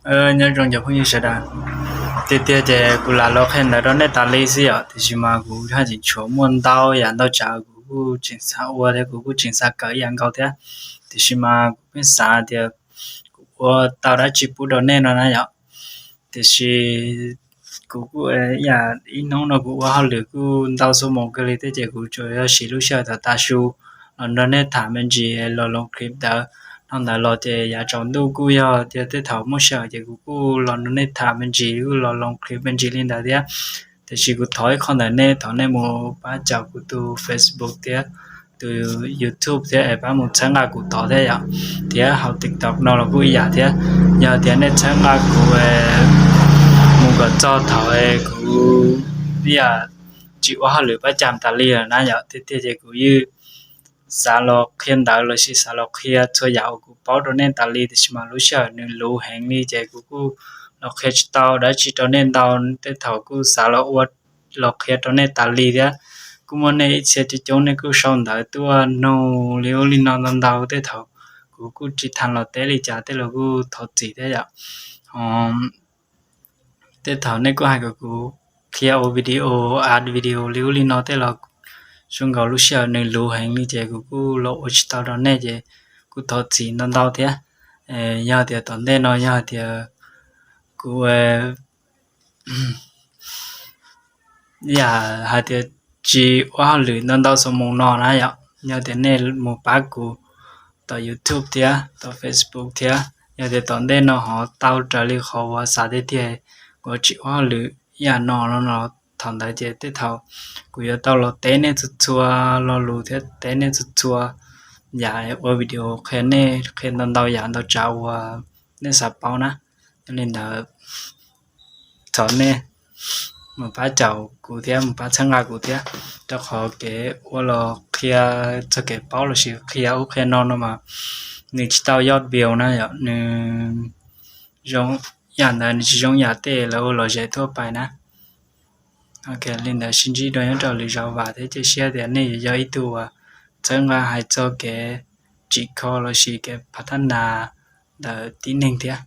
Nyob zoo cov phooj ywg sawv daws, tiag tiag ces kuv lam los qhia ntawv rau nej tas li xwb yom, tiam sis mas kuv haj tseem tshuav muaj ntau yam ntau tsav kuv kuj tseem xav ua thiab kuv kuj tseem xav kawm ib yam nkaus thiab, tiam sis mas kuv pheej xav tias kuv ua tau dab tsi pub rau nej no na yom. Tiam sis kuv kuj ib yam ib hnub no kuv ua hauj lwm kuj ntau xuab moos kawg li thiab ces kuv tsuas yog siv lub sij hawm thaum tav su los nrog nej tham me ntsis los loos clip ntawd. Hnub ntawd los ces yav tsaus ntuj kuj yog tias tej thaum muaj sij hawm ces kuv kuj los nrog nej tham me ntsis kuj los loos clip me ntsis li ntawd thiab. Tiam sis kuv thov ib qho ntawm nej, thov nej mus pab caum kuv tus Facebook thiab tus YouTube thiab es pab mus txhawb nqa kuv tod thiab yom. Thiab hauv TikTok no los kuj ib yam thiab, yog tias nej txhawb nqa kuv mus kom txog thaum kuv ib yam tsis ua hauj lwm pab cam tas li lawm na yom, tiag tiag ces kuv yeej xav los qhia ntawv lossis xav los qhia txhua yam uas kuv paub rau nej tas li, tiam sis mas lub sij hawm nws luv heev li ces kuv kuj los qhia tsis tau dab tsi rau nej ntau. Tej thaum kuj xav los ua los qhia rau nej tas li thiab. Kuj muaj nej ib txhia coob coob nej kuj sau ntawv tuaj nug li ub li no ntau ntau, tej thaum kuv kuj tsis tham los teb li cas, tej los kuj thov txim thiab yom. Tej thaum nej kuj hais kom kuv qhia ua video, ad video li ub li no tej los zoo nkaus lub sij hawm nws luv heev li ces kuv kuj los ua tsis tau rau nej ces kuj thov txim ntau ntau thiab. Yog tias tom ntej no yog tias kuv yam hais tias tsis ua hauj lwm ntau ntau xuab moos no na yom, yog tias nej mus pab kuv tom YouTube thiab tom Facebook thiab, yog tias tom ntej no ho tau raws li qhov uas xav tiag tiag, kuv tsis ua hauj lwm ib yam no no, thaum ntawd ces tej thaum kuv yuav tau los teb nej txhua txhua lo lus thiab teb nej txhua txhua yam, ua video qhia nej qhia ntau ntau yam ntau tsav uas nej xav paub na. Yog li ntawd thov nej mus pab caum kuv thiab mus pab txhawb nqa kuv thiab, rau qhov kev ua los qhia txog kev paub lossis qhia ub qhia no no mas nws tsis tau yog view na yom, nws zoo yam ntawd nws tsis zoo yam tej lawv ua lom zem tuaj pais na. Li ntawd sib ntsib dua nyob rau lwm zaus, vam thiab cia siab tias nej yuav yog ib tug uas txhawb nqa hais txog kev tsim kho lossis kev phav thab nas ntawm tib neeg thiab.